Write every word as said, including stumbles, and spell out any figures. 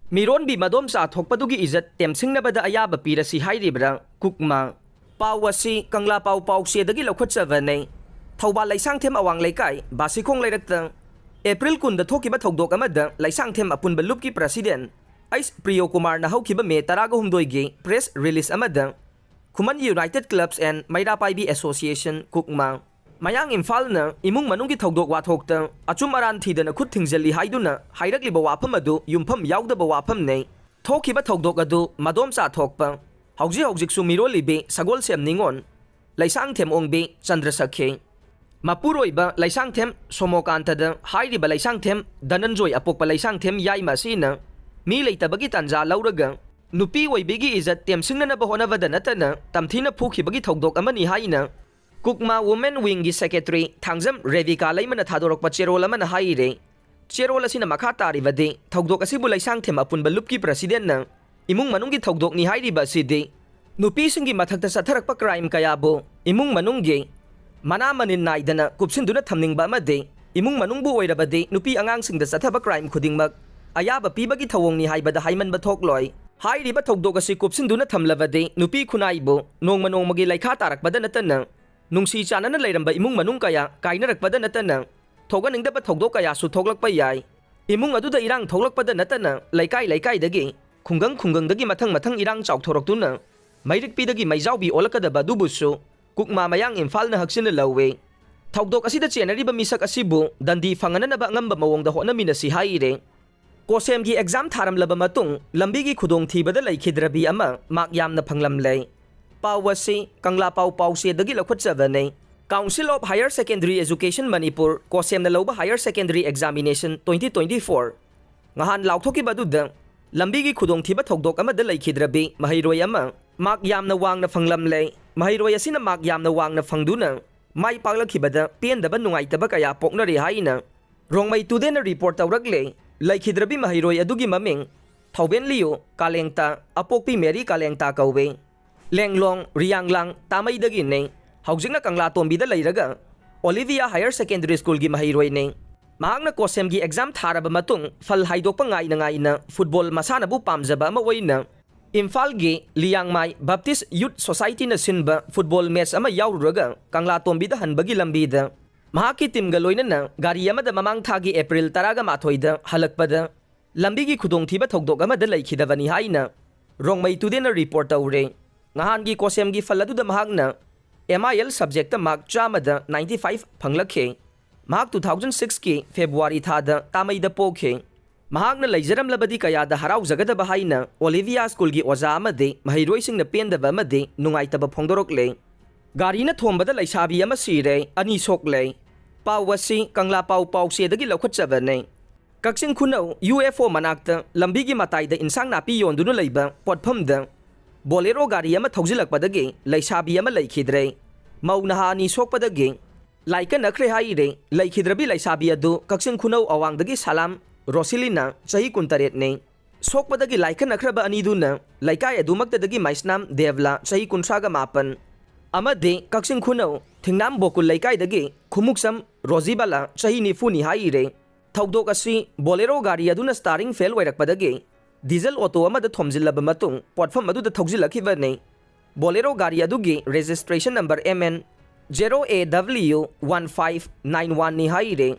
ꯃꯤꯔꯣꯟꯕꯤ ꯃꯗꯣꯝꯆꯥ ꯊꯣꯛꯄꯗꯨꯒꯤ ꯏꯖꯠ ꯇꯦꯝꯁꯤꯡꯅꯕꯗ ꯑꯌꯥꯕ ꯄꯤꯔꯁꯤ ꯍꯥꯏꯔꯤꯕ꯭ꯔꯥ? ꯀꯨꯛꯃꯥ꯫ ꯄꯥꯎ ꯑꯁꯤ ꯀꯪꯂꯥ ꯄꯥꯎ ꯄꯥꯎꯆꯦꯗꯒꯤ ꯂꯧꯈꯠꯆꯕꯅꯤ꯫ ꯊꯧꯕꯥꯜ ꯂꯩꯁꯥꯡꯊꯦꯝ ꯑꯋꯥꯡ ꯂꯩꯀꯥꯏ ꯕꯥꯁꯤꯈꯣꯡ ꯂꯩꯔꯛꯇ ꯑꯦꯄ꯭ꯔꯤꯜ ꯀꯨꯟꯗ ꯊꯣꯛꯈꯤꯕ ꯊꯧꯗꯣꯛ ꯑꯃꯗ ꯂꯩꯁꯥꯡꯊꯦꯝ ꯑꯄꯨꯟꯕ ꯂꯨꯞꯀꯤ ꯄ꯭ꯔꯁꯤꯗꯦꯟ ꯑꯩꯁ ꯄ꯭ꯔꯤꯌꯣ ꯀꯨꯃꯥꯔꯅ ꯍꯧꯈꯤꯕ ꯃꯦ ꯇꯔꯥꯒ ꯍꯨꯝꯗꯣꯏꯒꯤ ꯄ꯭ꯔꯦꯁ ꯔꯤꯂꯤꯖ ꯑꯃꯗ ꯈꯨꯃꯟ ꯌꯨꯅꯥꯏꯇꯦꯠ ꯀ꯭ꯂꯕꯁ ꯑꯦꯟ ꯃꯩꯔꯥ ꯄꯥꯏꯕꯤ ꯑꯦꯁꯣꯁꯤꯌꯦꯁꯟ, ꯀꯨꯛꯃꯥ, ꯃꯌꯥꯡ ꯏꯝꯐꯥꯜꯅ ꯏꯃꯨꯡ ꯃꯅꯨꯡꯒꯤ ꯊꯧꯗꯣꯛ ꯋꯥꯊꯣꯛꯇ ꯑꯆꯨꯝ ꯑꯔꯥꯟ ꯊꯤꯗꯅ ꯈꯨꯠ ꯊꯤꯡꯖꯤꯜꯂꯤ ꯍꯥꯏꯗꯨꯅ ꯍꯥꯏꯔꯛꯂꯤꯕ ꯋꯥꯐꯝ ꯑꯗꯨ ꯌꯨꯝꯐꯝ ꯌꯥꯎꯗꯕ ꯋꯥꯐꯝꯅꯤ꯫ ꯊꯣꯛꯈꯤꯕ ꯊꯧꯗꯣꯛ ꯑꯗꯨ ꯃꯗꯣꯝꯆꯥ ꯊꯣꯛꯄ, ꯍꯧꯖꯤꯛ ꯍꯧꯖꯤꯛꯁꯨ ꯃꯤꯔꯣꯜꯂꯤꯕꯤ ꯁꯒꯣꯜꯁꯦꯝ ꯅꯤꯉꯣꯜ, ꯂꯩꯁꯥꯡꯊꯦꯝ ꯑꯣꯡꯕꯤ ꯆꯟꯗ꯭ꯔꯁꯈꯤ, ꯃꯄꯨꯔꯣꯏꯕ ꯂꯩꯁꯥꯡꯊꯦꯝ ꯁꯣꯃꯣꯀꯥꯟꯇꯗ ꯍꯥꯏꯔꯤꯕ ꯂꯩꯁꯥꯡꯊꯦꯝ ꯙꯅꯟꯖꯣꯏ ꯑꯄꯣꯛꯄ ꯂꯩꯁꯥꯡꯊꯦꯝ ꯌꯥꯏꯃ ꯑꯁꯤꯅ ꯃꯤ ꯂꯩꯇꯕꯒꯤ ꯇꯥꯟꯖꯥ ꯂꯧꯔꯒ ꯅꯨꯄꯤ ꯑꯣꯏꯕꯤꯒꯤ ꯏꯖꯠ ꯇꯦꯝꯁꯤꯡꯅꯅꯕ ꯍꯣꯠꯅꯕꯗ ꯅꯠꯇꯅ ꯇꯝꯊꯤꯅ ꯐꯨꯈꯤꯕꯒꯤ ꯊꯧꯗꯣꯛ ꯑꯃꯅꯤ ꯍꯥꯏꯅ ꯀꯨꯛꯃꯥ ꯋꯨꯃꯦꯟ ꯋꯤꯡꯒꯤ ꯁꯦꯀ꯭ꯔꯦꯇꯔꯤ ꯊꯥꯡꯖꯝ ꯔꯦꯕꯤꯀꯥ ꯂꯩꯃꯅ ꯊꯥꯗꯣꯔꯛꯄ ꯆꯦꯔꯣꯜ ꯑꯃꯅ ꯍꯥꯏꯔꯦ꯫ ꯆꯦꯔꯣꯜ ꯑꯁꯤꯅ ꯃꯈꯥ ꯇꯥꯔꯤꯕꯗꯤ, ꯊꯧꯗꯣꯛ ꯑꯁꯤꯕꯨ ꯂꯩꯁꯥꯡꯊꯦꯝ ꯑꯄꯨꯟꯕ ꯂꯨꯞꯀꯤ ꯄ꯭ꯔꯁꯤꯗꯦꯟꯅ ꯏꯃꯨꯡ ꯃꯅꯨꯡꯒꯤ ꯊꯧꯗꯣꯛꯅꯤ ꯍꯥꯏꯔꯤꯕ ꯑꯁꯤꯗꯤ ꯅꯨꯄꯤꯁꯤꯡꯒꯤ ꯃꯊꯛꯇ ꯆꯠꯊꯔꯛꯄ ꯀ꯭ꯔꯥꯏꯝ ꯀꯌꯥꯕꯨ ꯏꯃꯨꯡ ꯃꯅꯨꯡꯒꯤ ꯃꯅꯥ ꯃꯅꯤꯟ ꯅꯥꯏꯗꯅ ꯀꯨꯞꯁꯤꯟꯗꯨꯅ ꯊꯝꯅꯤꯡꯕ ꯑꯃꯗꯤ ꯏꯃꯨꯡ ꯃꯅꯨꯡꯕꯨ ꯑꯣꯏꯔꯕꯗꯤ ꯅꯨꯄꯤ ꯑꯉꯥꯡꯁꯤꯡꯗ ꯆꯠꯊꯕ ꯀ꯭ꯔꯥꯏꯝ ꯈꯨꯗꯤꯡꯃꯛ ꯑꯌꯥꯕ ꯄꯤꯕꯒꯤ ꯊꯧꯑꯣꯡꯅꯤ ꯍꯥꯏꯕꯗ ꯍꯥꯏꯃꯟꯕ ꯊꯣꯛꯂꯣꯏ꯫ ꯍꯥꯏꯔꯤꯕ ꯊꯧꯗꯣꯛ ꯑꯁꯤ ꯀꯨꯞꯁꯤꯟꯗꯨꯅ ꯊꯝꯂꯕꯗꯤ ꯅꯨꯄꯤ ꯈꯨꯟꯅꯥꯏꯕꯨ ꯅꯣꯡꯃ ꯅꯣꯡꯃꯒꯤ ꯂꯩꯈꯥ ꯇꯥꯔꯛꯄꯗ ꯅꯠꯇꯅ ꯅꯨꯡꯁꯤ ꯆꯥꯟꯅꯅ ꯂꯩꯔꯝꯕ ꯏꯃꯨꯡ ꯃꯅꯨꯡ ꯀꯌꯥ ꯀꯥꯏꯅꯔꯛꯄꯗ ꯅꯠꯇꯅ ꯊꯣꯛꯍꯟꯅꯤꯡꯗꯕ ꯊꯧꯗꯣꯛ ꯀꯌꯥꯁꯨ ꯊꯣꯛꯂꯛꯄ ꯌꯥꯏ꯫ ꯏꯃꯨꯡ ꯑꯗꯨꯗ ꯏꯔꯥꯡ ꯊꯣꯛꯂꯛꯄꯗ ꯅꯠꯇꯅ ꯂꯩꯀꯥꯏ ꯂꯩꯀꯥꯏꯗꯒꯤ, ꯈꯨꯡꯒꯪ ꯈꯨꯡꯒꯪꯗꯒꯤ ꯃꯊꯪ ꯃꯊꯪ ꯏꯔꯥꯡ ꯆꯥꯎꯊꯣꯔꯛꯇꯨꯅ ꯃꯩꯔꯤꯛꯄꯤꯗꯒꯤ ꯃꯩꯖꯥꯎꯕꯤ ꯑꯣꯜꯂꯛꯀꯗꯕ ꯑꯗꯨꯕꯨꯁꯨ ꯀꯨꯛꯃꯥ ꯃꯌꯥꯡ ꯏꯝꯐꯥꯜꯅ ꯍꯛꯆꯤꯟꯅ ꯂꯧꯏ꯫ ꯊꯧꯗꯣꯛ ꯑꯁꯤꯗ ꯆꯦꯟꯅꯔꯤꯕ ꯃꯤꯁꯛ ꯑꯁꯤꯕꯨ ꯗꯟꯗꯤ ꯐꯪꯍꯟꯅꯅꯕ ꯑꯉꯝꯕ ꯃꯑꯣꯡꯗ ꯍꯣꯠꯅꯃꯤꯟꯅꯁꯤ ꯍꯥꯏꯔꯦ꯫ ꯀꯣꯁꯦꯝꯒꯤ ꯑꯦꯛꯖꯥꯝ ꯊꯥꯔꯝꯂꯕ ꯃꯇꯨꯡ ꯂꯝꯕꯤꯒꯤ ꯈꯨꯗꯣꯡꯊꯤꯕꯗ ꯂꯩꯈꯤꯗ꯭ꯔꯕꯤ ꯑꯃ ꯃꯥꯛ ꯌꯥꯝꯅ ꯐꯪꯂꯝꯂꯦ꯫ ꯄꯥꯎ ꯑꯁꯤ ꯀꯪꯂꯥ ꯄꯥꯎ ꯄꯥꯎꯆꯦꯗꯒꯤ ꯂꯧꯈꯠꯆꯕꯅꯤ꯫ Council of Higher Secondary Education Manipur, ꯀꯣꯁꯦꯝꯅ ꯂꯧꯕ Higher Secondary Examination twenty twenty four ꯉꯍꯥꯟ ꯂꯥꯎꯊꯣꯛꯈꯤꯕ ꯑꯗꯨꯗ ꯂꯝꯕꯤꯒꯤ ꯈꯨꯗꯣꯡꯊꯤꯕ ꯊꯧꯗꯣꯛ ꯑꯃꯗ ꯂꯩꯈꯤꯗ꯭ꯔꯕꯤ ꯃꯍꯩꯔꯣꯏ ꯑꯃ ꯃꯥꯛ ꯌꯥꯝꯅ ꯋꯥꯡꯅ ꯐꯪꯂꯝꯂꯦ꯫ ꯃꯍꯩꯔꯣꯏ ꯑꯁꯤꯅ ꯃꯥꯛ ꯌꯥꯝꯅ ꯋꯥꯡꯅ ꯐꯪꯗꯨꯅ ꯃꯥꯏ ꯄꯥꯛꯂꯛꯈꯤꯕꯗ ꯄꯦꯟꯗꯕ ꯅꯨꯡꯉꯥꯏꯇꯕ ꯀꯌꯥ ꯄꯣꯛꯅꯔꯦ ꯍꯥꯏꯅ ꯔꯣꯡꯃꯩ ꯇꯨꯗꯦꯅ ꯔꯤꯄꯣꯔꯠ ꯇꯧꯔꯛꯂꯦ꯫ ꯂꯩꯈꯤꯗ꯭ꯔꯕꯤ ꯃꯍꯩꯔꯣꯏ ꯑꯗꯨꯒꯤ ꯃꯃꯤꯡ ꯊꯧꯕꯦꯟ ꯂꯤꯌꯨ ꯀꯥꯂꯦꯡꯇ, ꯑꯄꯣꯛꯄꯤ ꯃꯦꯔꯤ ꯀꯥꯂꯦꯡꯇ ꯀꯧꯏ꯫ ꯂꯦꯡꯂꯣꯡ, ꯔꯤꯌꯥꯡꯂꯥꯡ, ꯇꯥꯃꯩꯗꯒꯤꯅꯤ꯫ ꯍꯧꯖꯤꯛꯅ ꯀꯪꯂꯥꯇꯣꯝꯕꯤꯗ ꯂꯩꯔꯒ ꯑꯣꯂꯤꯚꯤꯌꯥ ꯍꯥꯌꯔ ꯁꯦꯀꯦꯟꯗꯔꯤ ꯁ꯭ꯀꯨꯜꯒꯤ ꯃꯍꯩꯔꯣꯏꯅꯤ꯫ ꯃꯍꯥꯛꯅ ꯀꯣꯁꯦꯝꯒꯤ ꯑꯦꯛꯖꯥꯝ ꯊꯥꯔꯕ ꯃꯇꯨꯡ ꯐꯜ ꯍꯥꯏꯗꯣꯛꯄ ꯉꯥꯏꯅ ꯉꯥꯏꯅ ꯐꯨꯠꯕꯣꯜ ꯃꯁꯥꯟꯅꯕꯨ ꯄꯥꯝꯖꯕ ꯑꯃ ꯑꯣꯏꯅ ꯏꯝꯐꯥꯜꯒꯤ ꯂꯤꯌꯥꯡꯃꯥꯏ ꯕꯞꯇꯤꯁ ꯌꯨꯠ ꯁꯣꯁꯥꯏꯇꯤꯅ ꯁꯤꯟꯕ ꯐꯨꯠꯕꯣꯜ ꯃꯦꯆ ꯑꯃ ꯌꯥꯎꯔꯨꯔꯒ ꯀꯪꯂꯥꯇꯣꯝꯕꯤꯗ ꯍꯟꯕꯒꯤ ꯂꯝꯕꯤꯗ ꯃꯍꯥꯛꯀꯤ ꯇꯤꯝꯒ ꯂꯣꯏꯅꯅ ꯒꯥꯔꯤ ꯑꯃꯗ ꯃꯃꯥꯡ ꯊꯥꯒꯤ ꯑꯦꯄ꯭ꯔꯤꯜ ꯇꯔꯥꯒ ꯃꯥꯊꯣꯏꯗ ꯍꯜꯂꯛꯄꯗ ꯂꯝꯕꯤꯒꯤ ꯈꯨꯗꯣꯡꯊꯤꯕ ꯊꯧꯗꯣꯛ ꯑꯃꯗ ꯂꯩꯈꯤꯗꯕꯅꯤ ꯍꯥꯏꯅ ꯔꯣꯡꯃꯩ ꯇꯨꯗꯦꯅ ꯔꯤꯄꯣꯔꯠ ꯇꯧꯔꯦ꯫ ꯅꯍꯥꯟꯒꯤ ꯀꯣꯁꯦꯝꯒꯤ ꯐꯜ ꯑꯗꯨꯗ ꯃꯍꯥꯛꯅ ꯑꯦꯝ ꯑꯥꯏ ꯑꯦꯜ ꯁꯕꯖꯦꯛꯇ ꯃꯥꯔꯛ ꯆꯥꯝꯃꯗ ꯅꯥꯏꯟꯇꯤ ꯐꯥꯏꯚ ꯐꯪꯂꯛꯈꯤ꯫ ꯃꯍꯥꯛ ꯇꯨ ꯊꯥꯎꯖꯟ ꯁꯤꯛꯁꯀꯤ ꯐꯦꯕ꯭ꯔꯨꯋꯥꯔꯤ ꯊꯥꯗ ꯇꯥꯃꯩꯗ ꯄꯣꯛꯈꯤ꯫ ꯃꯍꯥꯛꯅ ꯂꯩꯖꯔꯝꯂꯕꯗꯤ ꯀꯌꯥꯗ ꯍꯔꯥꯎꯖꯒꯗꯕ ꯍꯥꯏꯅ ꯑꯣꯂꯤꯚꯤꯌꯥ ꯁ꯭ꯀꯨꯜꯒꯤ ꯑꯣꯖꯥ ꯑꯃꯗꯤ ꯃꯍꯩꯔꯣꯏꯁꯤꯡꯅ ꯄꯦꯟꯗꯕ ꯑꯃꯗꯤ ꯅꯨꯡꯉꯥꯏꯇꯕ ꯐꯣꯡꯗꯣꯔꯛꯂꯦ꯫ ꯒꯥꯔꯤꯅ ꯊꯣꯝꯕꯗ ꯂꯩꯁꯥꯕꯤ ꯑꯃ ꯁꯤꯔꯦ, ꯑꯅꯤ ꯁꯣꯛꯂꯦ꯫ ꯄꯥꯎ ꯑꯁꯤ ꯀꯪꯂꯥ ꯄꯥꯎ ꯄꯥꯎꯆꯦꯗꯒꯤ ꯂꯧꯈꯠꯆꯕꯅꯤ꯫ ꯀꯛꯆꯤꯡ ꯈꯨꯅꯧ ꯌꯨ ꯑꯦꯐ ꯑꯣ ꯃꯅꯥꯛꯇ ꯂꯝꯕꯤꯒꯤ ꯃꯇꯥꯏꯗ ꯏꯟꯁꯥꯡ ꯅꯥꯄꯤ ꯌꯣꯟꯗꯨꯅ ꯂꯩꯕ ꯄꯣꯠꯐꯝꯗ ꯕꯣꯂꯦꯔꯣ ꯒꯥꯔꯤ ꯑꯃ ꯊꯧꯖꯤꯜꯂꯛꯄꯗꯒꯤ ꯂꯩꯁꯥꯕꯤ ꯑꯃ ꯂꯩꯈꯤꯗ꯭ꯔꯦ꯫ ꯃꯧ ꯅꯍꯥ ꯑꯅꯤ ꯁꯣꯛꯄꯗꯒꯤ ꯂꯥꯏꯀꯠꯅꯈ꯭ꯔꯦ ꯍꯥꯏꯔꯦ꯫ ꯂꯩꯈꯤꯗ꯭ꯔꯕꯤ ꯂꯩꯁꯥꯕꯤ ꯑꯗꯨ ꯀꯛꯆꯤꯡ ꯈꯨꯅꯧ ꯑꯋꯥꯡꯗꯒꯤ ꯁꯂꯥꯝ ꯔꯣꯁꯤꯂꯤꯅ ꯆꯍꯤ ꯀꯨꯟꯇꯔꯦꯠꯅꯤ꯫ ꯁꯣꯛꯄꯗꯒꯤ ꯂꯥꯏꯀꯠꯅꯈ꯭ꯔꯕ ꯑꯅꯤꯗꯨꯅ ꯂꯩꯀꯥꯏ ꯑꯗꯨꯃꯛꯇꯗꯒꯤ ꯃꯩꯁꯅꯥꯝ ꯗꯦꯕꯂꯥ ꯆꯍꯤ ꯀꯨꯟꯊ꯭ꯔꯥꯒ ꯃꯥꯄꯟ ꯑꯃꯗꯤ ꯀꯛꯆꯤꯡ ꯈꯨꯅꯧ ꯊꯤꯡꯅꯥꯝ ꯕꯣꯀꯨꯜ ꯂꯩꯀꯥꯏꯗꯒꯤ ꯈꯨꯃꯨꯛꯆꯝ ꯔꯣꯖꯤꯕꯥꯂꯥ ꯆꯍꯤ ꯅꯤꯐꯨꯅꯤ ꯍꯥꯏꯔꯦ꯫ ꯊꯧꯗꯣꯛ ꯑꯁꯤ ꯕꯣꯂꯦꯔꯣ ꯒꯥꯔꯤ ꯑꯗꯨꯅ ꯁ꯭ꯇꯥꯔꯤꯡ ꯐꯦꯜ ꯑꯣꯏꯔꯛꯄꯗꯒꯤ ꯗꯤꯖꯜ ꯑꯣꯇꯣ ꯑꯃꯗ ꯊꯣꯝꯖꯤꯜꯂꯕ ꯃꯇꯨꯡ ꯄꯣꯠꯐꯝ ꯑꯗꯨꯗ ꯊꯧꯖꯤꯜꯂꯛꯈꯤꯕꯅꯤ꯫ ꯕꯣꯂꯦꯔꯣ ꯒꯥꯔꯤ ꯑꯗꯨꯒꯤ registration number M N zero A W one five nine ꯋꯥꯟꯅꯤ ꯍꯥꯏꯔꯦ꯫